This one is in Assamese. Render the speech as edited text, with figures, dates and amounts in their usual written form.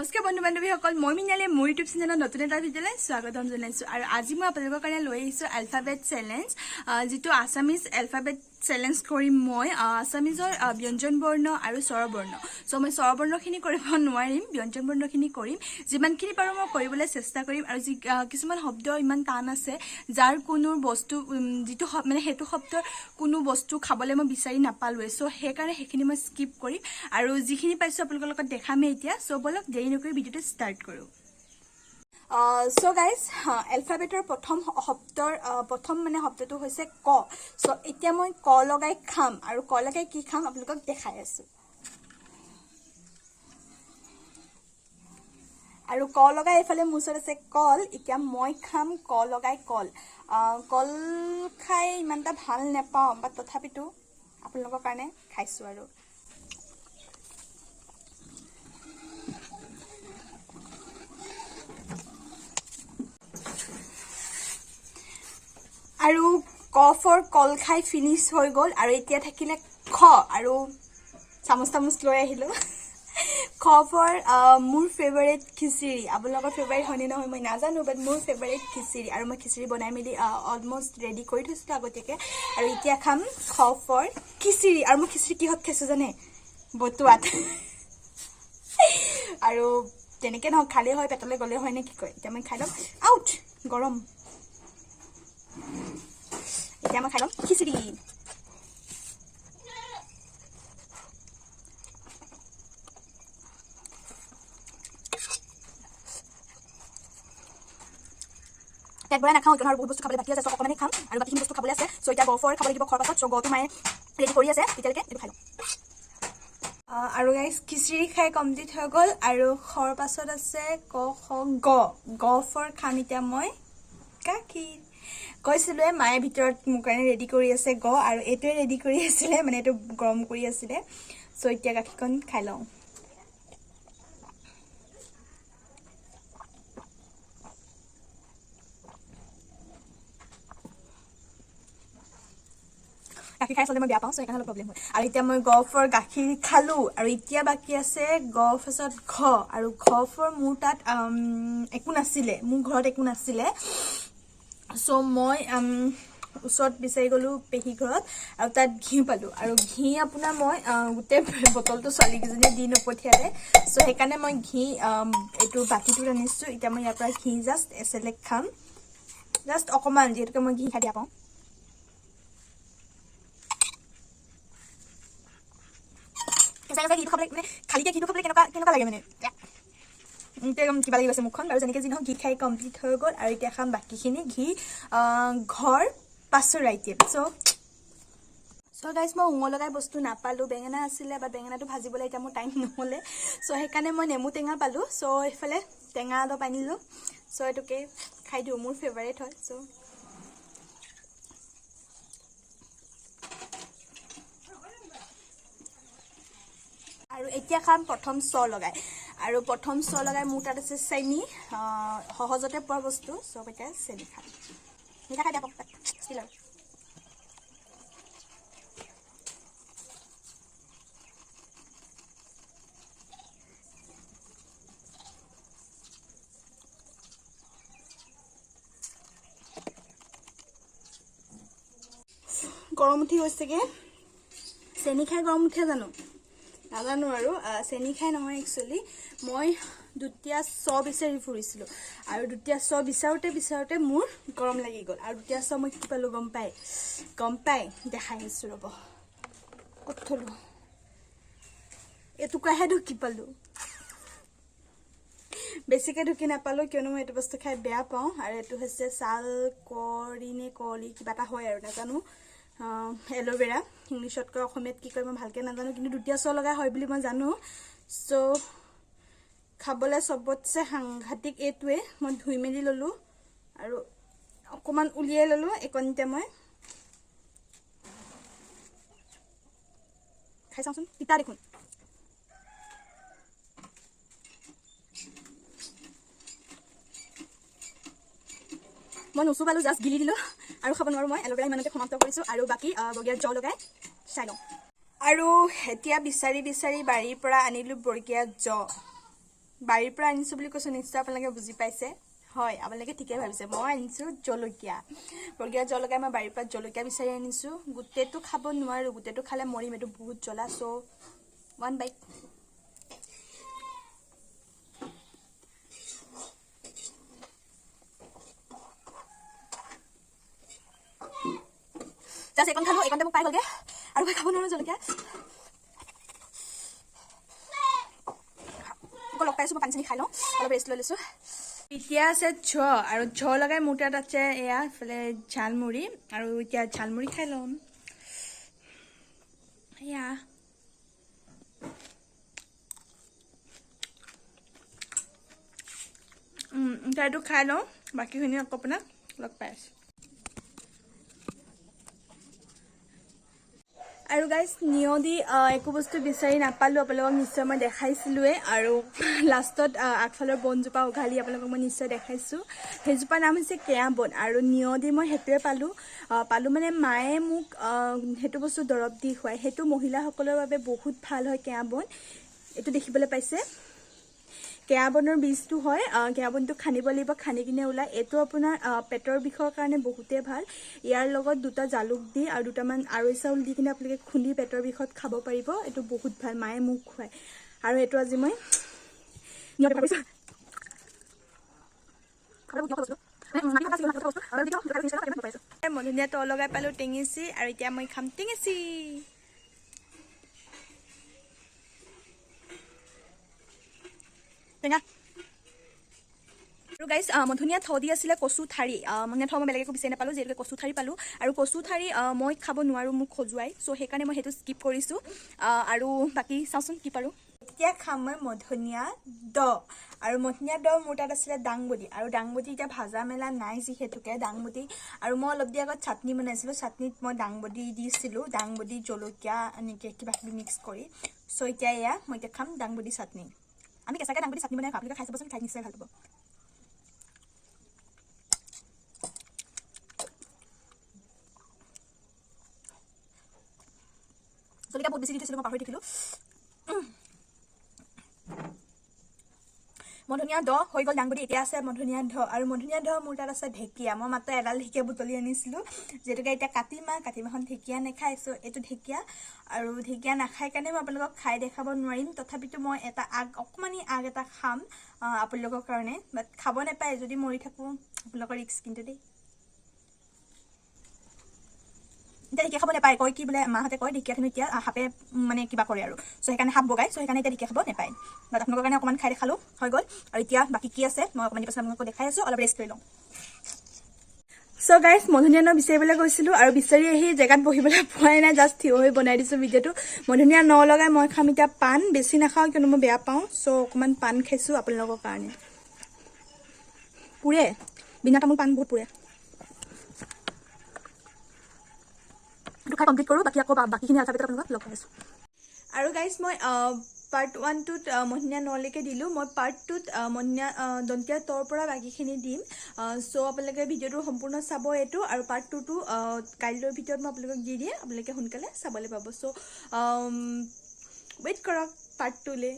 নমস্কাৰ বন্ধু বান্ধৱীসকল, মই মৃণালে মোৰ ইউটিউব চেনেলত নতুন এটা ভিডিঅ'লৈ স্বাগতম জনাইছোঁ। আৰু আজি মই আপোনালোকৰ কাৰণে লৈ আহিছোঁ এলফাবেট চেলেঞ্জ, যিটো আছামিজ এলফাবেট চেলেঞ্জ কৰিম মই। আছামিজৰ ব্যঞ্জন বৰ্ণ আৰু স্বৰবৰ্ণ। চ' মই স্বৰবৰ্ণখিনি কৰিব নোৱাৰিম, ব্যঞ্জন বৰ্ণখিনি কৰিম। যিমানখিনি পাৰোঁ মই কৰিবলৈ চেষ্টা কৰিম। আৰু যি কিছুমান শব্দ ইমান টান আছে, যাৰ কোনো বস্তু যিটো মানে সেইটো শব্দৰ কোনো বস্তু খাবলৈ মই বিচাৰি নাপালোৱে। চ' সেইকাৰণে সেইখিনি মই স্কিপ কৰিম আৰু যিখিনি পাইছোঁ আপোনালোকৰ লগত দেখামেই এতিয়া। চ' ব'লক, দেৰি নকৰি ভিডিঅ'টো ষ্টাৰ্ট কৰোঁ। চ' গাইজ, এলফাবেটৰ প্ৰথম শব্দৰ প্ৰথম মানে শব্দটো হৈছে ক। চ' এতিয়া মই ক লগাই খাম আৰু ক লগাই কি খাম আপোনালোকক দেখাই আছোঁ। আৰু ক লগাই এইফালে মোৰ ওচৰত আছে কল। এতিয়া মই খাম ক লগাই কল। কল খাই ইমান এটা ভাল নাপাওঁ, বাট তথাপিতো আপোনালোকৰ কাৰণে খাইছোঁ। আৰু ক ফৰ কল খাই ফিনিছ হৈ গ'ল। আৰু এতিয়া থাকিলে খ। আৰু চামুচ তামুচ লৈ আহিলোঁ। খ ফৰ মোৰ ফেভাৰেট খিচিৰি। আপোনালোকৰ ফেভাৰেট হয়নে নহয় মই নাজানো, বাট মোৰ ফেভাৰেট খিচিৰি। আৰু মই খিচিৰি বনাই মেলি অলমষ্ট ৰেডি কৰি থৈছিলোঁ আগতীয়াকৈ। আৰু এতিয়া খাম খ ফৰ খিচিৰি। আৰু মই খিচিৰি কিহত খাইছোঁ জানে? বটুৱাত। আৰু তেনেকৈ নহওক, খালেই হয়, পেটলৈ গ'লেই হয় নে কি কয়। এতিয়া মই খাই ল'ম। আউট, গৰম। এতিয়া মই খাই ল'ম খিচিৰি। পেট ভৰাই নাখাওঁ, কিয়নো আৰু বহুত বস্তু খাবলৈ বাকী আছে। চ' অকণমানে খাম আৰু বাকীখিনি বস্তু খাবলৈ আছে। চ' এতিয়া গ ফৰ খাব লাগিব খৰ পাছত। চ' গটো মায়ে ৰেডি কৰি আছে, তেতিয়ালৈকে এইটো খাই লওঁ। আৰু গাইজ, খিচিৰি খাই কমপ্লিট হৈ গ'ল। আৰু খৰ পাছত আছে ক, খ, গ। গ ফৰ খাম এতিয়া মই গাখীৰ। কৈছিলোৱে, মায়ে ভিতৰত মোৰ কাৰণে ৰেডি কৰি আছে গ। আৰু এইটোৱে ৰেডি কৰি আছিলে, মানে এইটো গৰম কৰি আছিলে। চ' এতিয়া গাখীৰকণ খাই লওঁ। গাখীৰ খাই আচলতে মই বেয়া পাওঁ, চ' সেইকাৰণে অলপ প্ৰব্লেম হয়। আৰু এতিয়া মই গ ফৰ গাখীৰ খালোঁ। আৰু এতিয়া বাকী আছে গ পাছত ঘ। আৰু ঘ ফৰ মোৰ তাত একো নাছিলে, মোৰ ঘৰত একো নাছিলে। চ' মই ওচৰত বিচাৰি গ'লোঁ পেহী ঘৰত আৰু তাত ঘিউ পালোঁ। আৰু ঘি আপোনাৰ মই গোটেই বটলটো ছোৱালীকেইজনীয়ে দি নপঠিয়ালে। চ' সেইকাৰণে মই ঘি এইটো বাতিটোত আনিছোঁ। এতিয়া মই ইয়াৰ পৰা ঘি জাষ্ট এচেলেক খাম, জাষ্ট অকণমান, যিহেতুকে মই ঘি খাই বেয়া পাওঁ। কেঁচা কেঁচা ঘিটো খাবলৈ, মানে খালীকে ঘিটো খাবলৈ কেনেকুৱা কেনেকুৱা লাগে, মানে এতিয়া একদম কিবা লাগি গৈছে মুখখন। বাৰু যেনেকৈ যি নহওক, ঘি খাই কমপ্লিট হৈ গ'ল। আৰু এতিয়া খাম বাকীখিনি ঘি ঘৰ পাছৰ আইটেম। চ' গাইজ, মই উঙ লগাই বস্তু নাপালোঁ। বেঙেনা আছিলে, বাট বেঙেনাটো ভাজিবলৈ এতিয়া মোৰ টাইম নহ'লে। চ' সেইকাৰণে মই নেমু টেঙা পালোঁ। চ' এইফালে টেঙা অলপ আনিলোঁ। চ' এইটোকে খাই দিওঁ, মোৰ ফেভাৰেট হয়। চ' আৰু এতিয়া খাম প্ৰথম চ লগাই। আৰু প্ৰথম চ লগাই মোৰ তাত আছে চেনি, সহজতে পোৱা বস্তু। চব এতিয়া চেনি খাম। মিঠা খাই বেয়া পাওঁ, ষ্টিল আৰু গৰম উঠি গৈছেগে। চেনি খাই গৰম উঠে জানো নাজানো। আৰু চেনি খাই নহয়, একচুৱেলি মই দুতীয়া চ বিচাৰি ফুৰিছিলোঁ আৰু দুতীয়া চ বিচাৰোঁতে বিচাৰোঁতে মোৰ গৰম লাগি গ'ল। আৰু দুতীয়া চ মই কি পালোঁ গম পাই? গম পাই দেখাই আছোঁ ৰ'ব, ক'ত থ'লোঁ। এটুকুৰাহে ঢুকি পালোঁ, বেছিকৈ ঢুকি নাপালোঁ, কিয়নো মই এইটো বস্তু খাই বেয়া পাওঁ। আৰু এইটো হৈছে ছাল কৰি নে কলি কিবা এটা হয় আৰু নাজানো। এল'ভেৰা ইংলিছত কয়, অসমীয়াত কি কয় মই ভালকৈ নাজানো, কিন্তু দুতীয়া চ লগা হয় বুলি মই জানো। চ' খাবলৈ চবতছে সাংঘাতিক এইটোৱে। মই ধুই মেলি ল'লোঁ আৰু অকণমান উলিয়াই ল'লোঁ। এইকণতে মই খাই চাওঁচোন। তিতা দেখোন। মই নুচুবালোঁ, জাষ্ট গিলি দিলোঁ আৰু খাব নোৱাৰোঁ। মই এল'ভেৰা ইমানতে সমাপ্ত কৰিছোঁ আৰু বাকী বগীয়াৰ জ লগাই চাই লওঁ। আৰু এতিয়া বিচাৰি বিচাৰি বাৰীৰ পৰা আনিলোঁ বৰ্গীয়া জ। বাৰীৰ পৰা আনিছোঁ বুলি কৈছোঁ, নিশ্চয় আপোনালোকে বুজি পাইছে। হয়, আপোনালোকে ঠিকেই ভাবিছে, মই আনিছোঁ জলকীয়া। বৰ্গীয়া জলকীয়া মই বাৰীৰ পৰা জলকীয়া বিচাৰি আনিছোঁ। গোটেইটো খাব নোৱাৰোঁ, গোটেইটো খালে মৰিম, এইটো বহুত জ্বলা। চ' ওৱান বাইট। জাষ্ট এইকণ খালোঁ, এইকণতে মোক পাই গ'লগৈ, আৰু মই খাব নোৱাৰোঁ জলকীয়া। আকৌ লগ পাইছোঁ, মই পানী চানী খাই লওঁ, অলপ ৰেষ্ট লৈ লৈছোঁ। এতিয়া আছে ঝ, আৰু ঝ লগাই মোৰ তাত আছে এয়া এইফালে ঝালমুড়ি, আৰু এতিয়া ঝালমুড়ি খাই ল'ম। এয়া এতিয়া এইটো খাই লওঁ, বাকীখিনি আকৌ আপোনাক লগ পাই আছোঁ। আৰু গাইজ, নিয়দি একো বস্তু বিচাৰি নাপালোঁ, আপোনালোকক নিশ্চয় মই দেখাইছিলোঁৱেই। আৰু লাষ্টত আগফালৰ বনজোপা উঘালি আপোনালোকক মই নিশ্চয় দেখাইছোঁ। সেইজোপাৰ নাম হৈছে কেয়া বন, আৰু নিয়দি মই সেইটোৱে পালোঁ। পালোঁ মানে মায়ে মোক সেইটো বস্তু দৰৱ দি খুৱায়, সেইটো মহিলাসকলৰ বাবে বহুত ভাল হয় কেয়া বন। এইটো দেখিবলৈ পাইছে, কেয়া বনৰ বীজটো হয়। কেয়া বনটো খান্দিব লাগিব, খান্দি কিনে ওলায়। এইটো আপোনাৰ পেটৰ বিষৰ কাৰণে বহুতেই ভাল। ইয়াৰ লগত দুটা জালুক দি আৰু দুটামান আৰৈ চাউল দি কিনে আপোনালোকে খুন্দি পেটৰ বিষত খাব পাৰিব। এইটো বহুত ভাল, মায়ে মোক খুৱায়। আৰু এইটো আজি মই মধুনীয়া তল লগাই পালোঁ টেঙেচি, আৰু এতিয়া মই খাম টেঙেচি। টেঙা। আৰু গাইজ, মধুনীয়া থ দি আছিলে কচু ঠাৰি। মধুনীয়া থ মই বেলেগ একো বিচাৰি নাপালোঁ, যিহেতুকে কচু ঠাৰি পালোঁ। আৰু কচু ঠাৰি মই খাব নোৱাৰোঁ, মোক খজুৱাই, চ' সেইকাৰণে মই সেইটো স্কিপ কৰিছোঁ। আৰু বাকী চাওঁচোন কি পাৰোঁ। এতিয়া খাম মই মধুনীয়া দ, আৰু মধুনীয়া দ মোৰ তাত আছিলে দাংবডি, আৰু দাংবডি এতিয়া ভাজা মেলা নাই যিহেতুকে দাংবডি। আৰু মই অলপ দেৰি আগত চাটনি বনাইছিলোঁ, চাটনিত মই দাংবডি দিছিলোঁ, দাংবডি জলকীয়া এনেকৈ কিবা কিবি মিক্স কৰি। চ' এতিয়া এয়া মই এতিয়া খাম দাংবডি চাটনি। আমি কেঁচাকৈ দাংবডি চাটনি বনাই খাওঁ, আপোনালোকে খাই চাবচোন, খাই নিশ্চয় ভাল পাব। জলকীয়া বহুত বেছি দি থৈছিলোঁ, মই পাহৰি থাকিলোঁ। মধুনীয়া দ হৈ গ'ল দাংবডি, এতিয়া আছে মধুনীয়া ঢ। আৰু মধুনীয়া ঢ মোৰ তাত আছে ঢেকীয়া। মই মাত্ৰ এডাল ঢেকীয়া বুটলি আনিছিলোঁ, যিহেতুকে এতিয়া কাতি মাহ, কাতি মাহত ঢেকীয়া নাখায়, চ' এইটো ঢেকীয়া। আৰু ঢেকীয়া নাখায় কাৰণে মই আপোনালোকক খাই দেখাব নোৱাৰিম, তথাপিতো মই এটা আগ, অকণমানি আগ এটা খাম আপোনালোকৰ কাৰণে। বাট খাব নাপায়, যদি মৰি থাকোঁ আপোনালোকৰ ৰিস্ক কিন্তু দেই। এতিয়া ঢেকীয়া খাব নাপায়, কয় কি বোলে মাহঁতে কয় ঢেকীয়া হেনো এতিয়া সাপে মানে কিবা কৰে আৰু, চ' সেইকাৰণে সাপ বগাই, চ' সেইকাৰণে এতিয়া ঢেকীয়া খাব নাপায়। বাট আপোনালোকৰ কাৰণে অকণমান খাই দেখালোঁ, হৈ গ'ল। আৰু এতিয়া বাকী কি আছে মই অকণমান পাছত আপোনালোকক দেখাই আছোঁ, অলপ ৰেষ্ট লৈ লওঁ। চ' গাইজ, মধুনীয়া ন বিচাৰিবলৈ গৈছিলোঁ, আৰু বিচাৰি আহি জেগাত বহিবলৈ পোৱাই নাই, জাষ্ট থিয় হৈ বনাই দিছোঁ ভিডিঅ'টো। মধুনীয়া ন লগাই মই খাম এতিয়া পাণ, বেছি নাখাওঁ কিয়নো মই বেয়া পাওঁ, চ' অকণমান পাণ খাইছোঁ আপোনালোকৰ কাৰণে। পুৰে, বিনা তামোল পাণ বহুত পুৰে। এইটো খাই কমপ্লিট কৰোঁ, বাকী আকৌ বাকীখিনি আলফাবেটত আপোনালোকক লগ পাই আছোঁ। আৰু গাইজ, মই পাৰ্ট ওৱানটোত মধুনীয়া নলৈকে দিলোঁ, মই পাৰ্ট টুত মধুনীয়া দন্তীয়া তৰ পৰা বাকীখিনি দিম। চ' আপোনালোকে ভিডিঅ'টো সম্পূৰ্ণ চাব এইটো, আৰু পাৰ্ট টুটো কাইলৈৰ ভিতৰত মই আপোনালোকক দি দিম, আপোনালোকে সোনকালে চাবলৈ পাব। চ' ৱেইট কৰক পাৰ্ট টুলৈ।